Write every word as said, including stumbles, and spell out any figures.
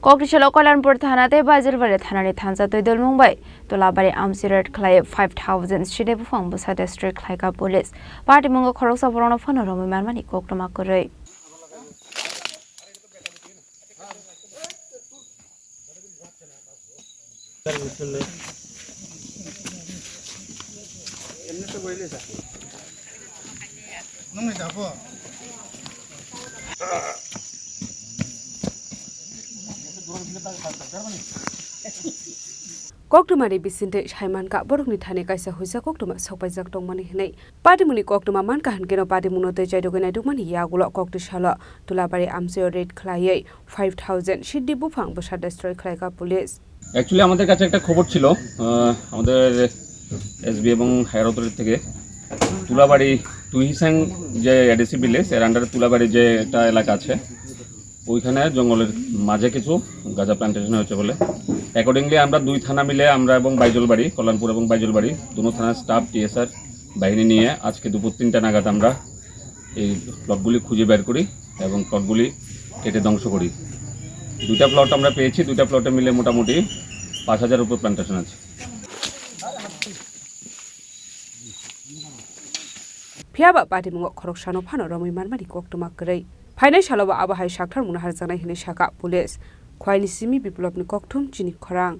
Koktisalo Kalanpur thana tei Baijalbari thanani thansa twi dulmung bai Tulabari amsi raid khlai five thousand side buphang bwsa destroy khlaika police. Patimungo khoroksa borokno phano romwi manmani koktwma kwrwi. Koktwmani bisingtwi sai mankha, borokni thani kaisa huisa koktwma sokpaijak tongmani hwnwi. Patimungni koktwma mankha hwnkhe no patimungno tei chaidogwi naidokmani yagulo koktisalo Tulabari amchaio raid khlaiwi five thousand side buphang bwsa destroy khlaika police. Actually আমাদের কাছে একটা খবর ছিল, আহ, আমাদের এসবি এবং higher authority থেকে তুলাবাড়ি, তুহিসাং যে এডিসি ভিলেজ, এর আন্ডারে তুলাবাড়ি যে একটা এলাকা আছে, ওইখানে জঙ্গলের মাঝে কিছু গাঁজা প্ল্যান্টেশন হয়েছে বলে। অ্যাকর্ডিংলি আমরা দুই থানা মিলে, আমরা এবং বাইজলবাড়ি, কল্যাণপুর এবং বাইজলবাড়ি, দুনো থানার স্টাফ, টিএসআর বাহিনী নিয়ে আজকে দুপুর তিনটা নাগাদ আমরা এই প্লটগুলি খুঁজে বের করি এবং প্লটগুলি কেটে ধ্বংস করি। দুইটা প্লট আমরা পেয়েছি, দুইটা প্লটে মিলে মোটামুটি পাঁচ হাজার উপর প্ল্যান্টেশন আছে। Phiya ba patimungo khoroksano phano romwi manmani koktwma kwrwi. Phainai salo bo abo hai sakthar mungno harjaknai hwnwi sakha police. Khwaini simi Biplopni kokthum chini khorang.